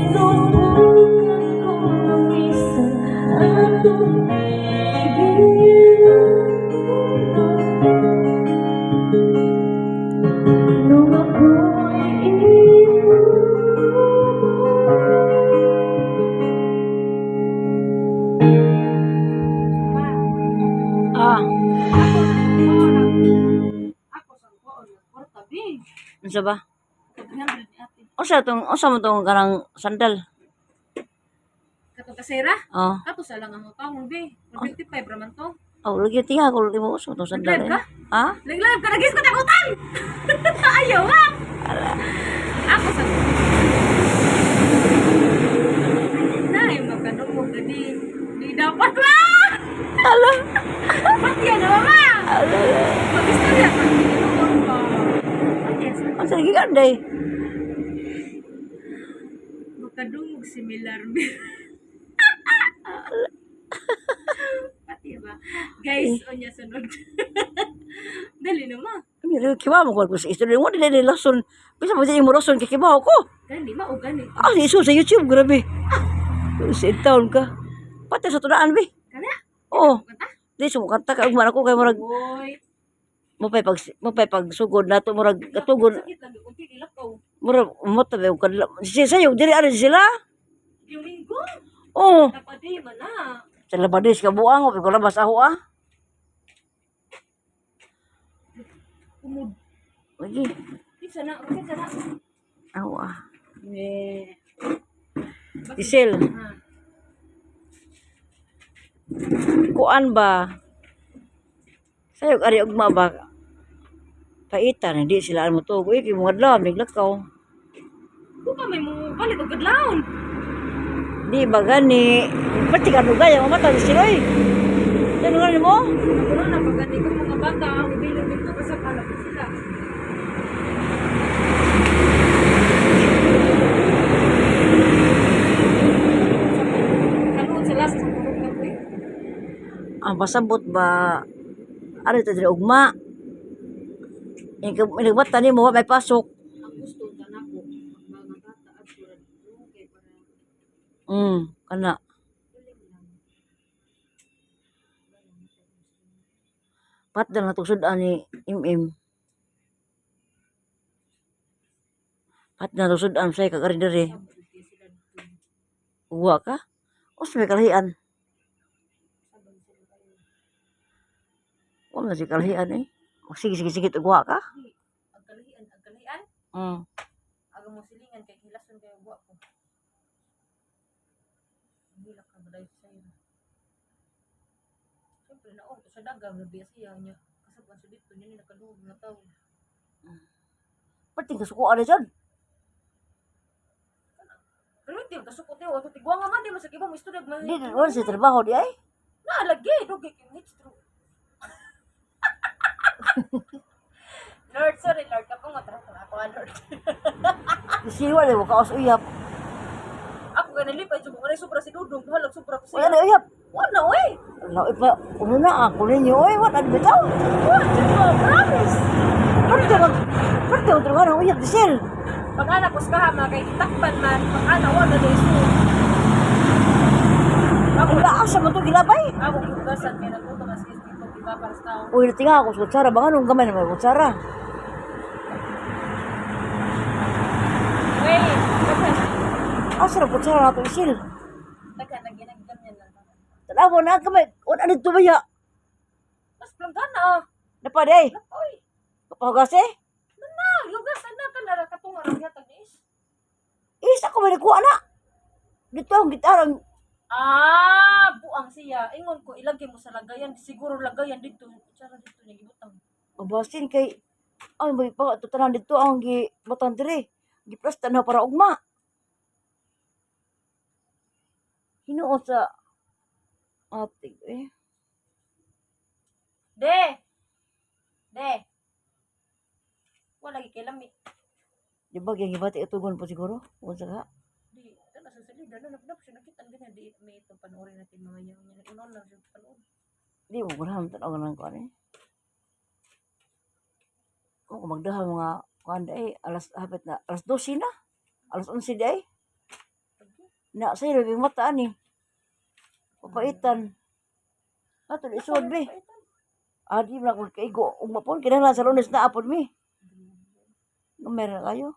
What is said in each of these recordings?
Sinubukan ko lumisan at tumigil ang mundo nung ako'y iniwan mo. Ah, Ako sa kuon. Ako sa kuon. Kwarta bi. Unsa ba? 300 ni ate. Unsa tong unsa mo tong kanang sandal? Katong kasera? Oh. Kato sa lang ang utang bi. 155 ra man to. Oh, lagi tiha ko lagi mo uso tong sandal. Nag-live ka? Eh. Ha? Nag-live ka nagis ko tag utang. Ayaw ha. Ako sa Nay, makadungog ka di. Di dapat ba? Ala. Patya na mama. Mag-istorya ka. Tinuon pa. Patya sa Unsa lagi ka day? Makadungog si Milarme. Pati ba? Guys, onya sunod. Dali na ma. Mira kiba mo ko sa istorya mo dili lason. Bisa mo dili mo rason kay kibaw ko. Gani ma o gani. Ah, si iso sa YouTube grabe. Sa town ka. Pati sa tunaan bi. Kana? Oh, Kanta? di sumukanta ka ugma ako kay murag Oy. mapay pagsugod nato murag katugod Sakit lagi unti ilakaw. murag umot ta og kadla. Si sayo diri ari sila. Domingo. Oh, Napadi man na. sa labadis ka buang o ko labas ako ah. Umod. Lagi. Kinsa na? Kinsa na? Ako ah. Eh. Diesel, Ha. kuan ba? Sayo ari ugma ba? Paitan hindi sila ang motuog. Uy, kay mga adlaw naglakaw. Kuka may mo palit og kadlawon. Di ba gani? Pati ka lugay ang mata ni sila oy. Ano gani mo? Ako na napagani ko mga bata ang ibilog dito kasi palapit sila. Kanuod sila sa tulog ka eh. Ang pasabot ba ari ta diri ugma. Ing ni mo wa may pasok. Ang gusto ta nako mga bata at sura dito kay para Kana. Pat na natusod ani MM. Pat na natusod an say kag ari diri. Uwa ka? Usa may kalahian. Wa man si kalahian eh. Sige sige sige ugwa ka. Agkalahian, agkalahian. Aga mo silingan kay hilason kayo buwa ko. Hilak ka ba sa iyo? Siyempre na oh, sa dagang nabiya siya niya. Kasapan sa dito niya ni nakaduog na tao. Pati kasuko ani jud. Pero hindi kasukot eh, ato tigwa nga man di man sa kiba mo istorya man. Di wala si trabaho di ay. Na lagi dugay kay hit stroke. Lord, sorry Lord, kapong mo ako ah, Lord. Siwa di ka os uyap. Ako ka nalipay jud ko sobra si Dudong, halag sobra ko Wala siya. na uyap. Wala oy. Wala ipa uno na ako ninyo oy, wala na bitaw. Wala jud ko, promise. Pwede mag pwede mag trabaho ng uyap diesel. Pag anak ko sa kahama kay takpan man, pag anak wala na isu. Ako Wala asa man to gilabay. ako gihugasan kay nagluto man siya dito di ba para sa tao. Uy, natinga ako sa kutsara. Baka nung gamay na may kutsara. Wait, daghan Asa na kutsara na ito, isil. daghan lagi nagganyan lang. Tanawa na ang gamay. Wala dito ba ya? Mas planggana ah. Napad eh. Oy, Kapahugas eh. na, gihugasan na kanara katong arang yatag ni is. Isa ko may nakuha na. Dito ang gitarang. Ah, buang siya. Ingon ko ilagay mo sa lagayan, siguro lagayan dito, kutsara dito niya gibutang. Mabasin kay. Ay, may pa. Ito tanan dito ang gibatan dire. Giprasta na para ugma. Hinuot sa ating eh. De. De. Wala lagi kay lami. Di ba gyud gibati itugon po siguro? Unsa ka? Di, ito na sa silid, ano, napnap siya, nakita ang ganyan, di, may itong panoorin natin mga yaw niya. Unon lang siya panood. Di mo ganahan tanaw ng kuan eh. Kung magdahan mga kuan eh alas hapit na alas 12 na. Alas 11 di ay. Na sa'yo, yung mata ani. Papaitan. Ato isod be. Ah, di mo na kung kaigo. Ugma po, kinahanglan sa Lunes na apod mi. Meron kayo?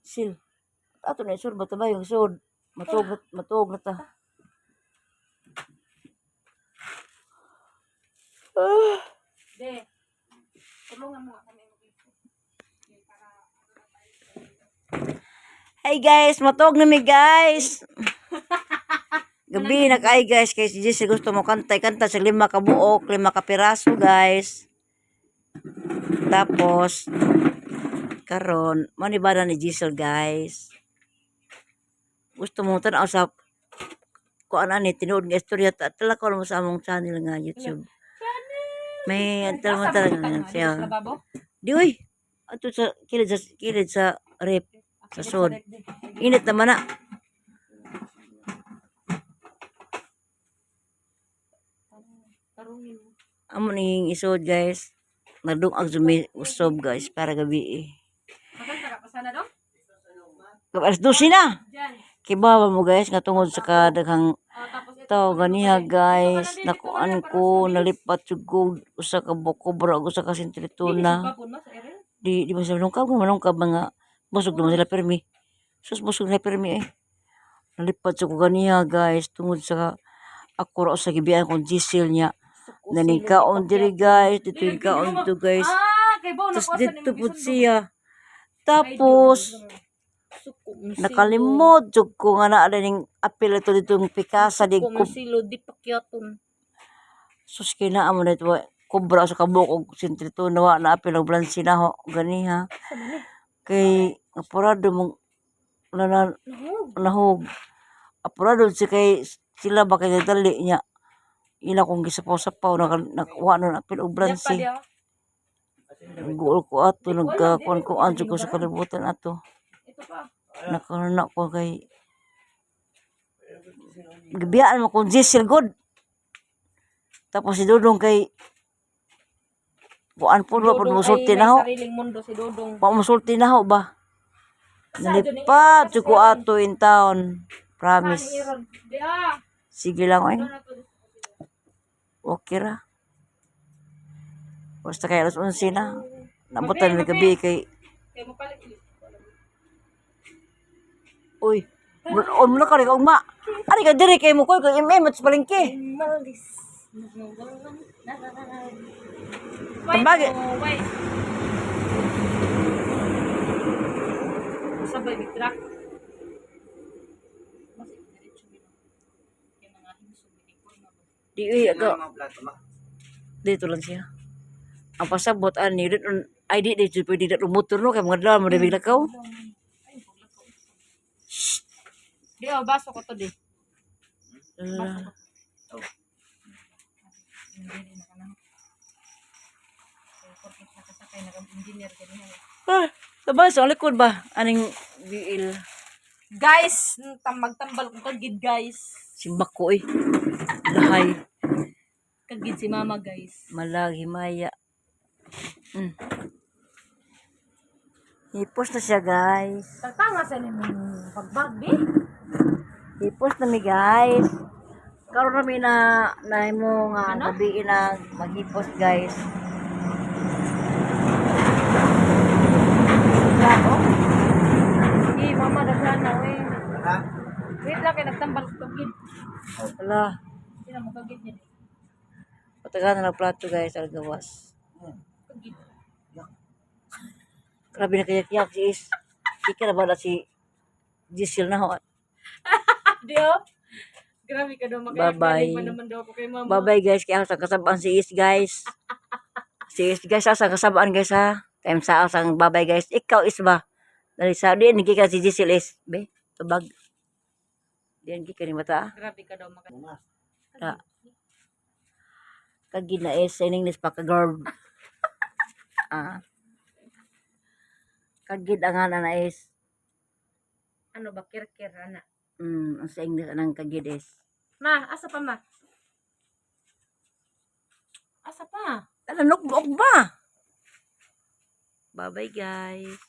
Sil. Ato na isod ba ba yung isod? Matug, matug na ta. Ah. De. Tulungan mo nga kami. Hey guys, matog na mi guys. Gabi na kay guys kay si Jesse gusto mo kanta, kanta sa lima ka buok, lima ka piraso guys. Tapos karon manibada ni Giselle guys. Gusto mo tan-aw sa kuan ani tinuod nga istorya ta tala ko mo sa among channel nga YouTube. May antal mo talaga nga siya. Lababo? Di oy. Ato sa kilid sa rep sa sod. Init naman na. Tarungin mo. Amo ning isod guys. Nagdungag sumi usob guys para gabi eh. Maganda ka pa sana dong? Alas 12 na. Diyan. Kibawa mo guys nga tungod sa kadaghang Oh, tapos ito. tao ganiha guys. Nakuan ko nalipat jud ko usa ka bukobra ug usa ka sentrituna. Kapon mo sa ere? Di di ba sila lungkab manungkab mga busog naman sila permi. Sus, busog na permi eh. Nalipat jud ko ganiha guys tungod sa ako ra sa gibian kong Giselle niya. Naningkaon diri guys, dito yung kaon to guys. Ah, kay Bo Tapos nakuha sa dito po siya. Tapos, nakalimot jud ko nga naa ning apil ito dito yung Pikasa di ko silo di pakyaton. Sus, kinaa mo na ito. Kubra sa kabuk og sentrito nawa na apil og blansi na ho ganiha. Kay apurado mong na, Nahog. nahog. Apurado si kay sila ba kay dali niya. Ila kong gisapaw-sapaw nakakuha na apil og Diyan pa blansi. diya. Guol ko ato nagkakuan ko anjo ko sa kalibutan ato. Ito pa. Nakarana ko kay gibiyaan mo kung Giselle good. Tapos si Dudong kay kuan po ba pud Dodong musulti ay na ho. may sariling mundo si Dodong. Pa musulti na ho ba? Nalipat jud ko ato in town. Promise. Iron. Di ah. Sige lang oy. Ano na to? Okay ra. Basta kay alas 11 na. Nabutan mi gabi kay Kay mo palit. uy. On mo na ka rin ugma. Ari ka diri kay mo koy kay MM at sa palengke. Malis. Tambagi. Wait. Sabay big truck. Mas diretso gino. Yung mga himsog ni na ba? Di uy ako. Dito lang siya. Ang pasabot ani di ay di di pwede na motor no kay mga dalawa mo dili lakaw. Di oh, baso ko to di. Ala. Hindi na kana. Porket nakasakay na kang engineer kaniya. Ah, sabay sa likod ba aning BL Guys, magtambal ko kagid guys. simbak ko eh. Lahay Kagid si mama guys. malag himaya. Hipos na siya guys. Tama sa nimong pagbag di. Hipos na mi guys. Karon na mi na nahimo nga Ano? gabi na maghipos guys. Gago. Sige, mama daghan na we. Wait lang kay nagtambal ko kagid. Ala, Sino mo kagid niya? patagan na lang plato guys, algawas. Kagid. Grabe na kayak-yak si Is. Ika na ba na si Giselle na ho. Di oh. Grabe ka daw Bye-bye. makayakalig pa naman daw ako kay mama. Bye-bye guys. Kaya sa kasabaan si Is guys. Si Is guys, sa kasabaan guys ha. Time sa asang bye-bye guys. Ikaw Is ba? Dali sa di nigi ka si Giselle is. Be, tubag. Di nigi ka ni mata. Ah. Grabe ka daw maka. Ta. Kagid na is sa English pa ka girl. Ah. Kagid ang ana na is. Ano ba kirkir ana? Ang sa English anang kagid is. Ma, asa pa ma? Asa pa? Ano, nukbok ba? Bye-bye, guys.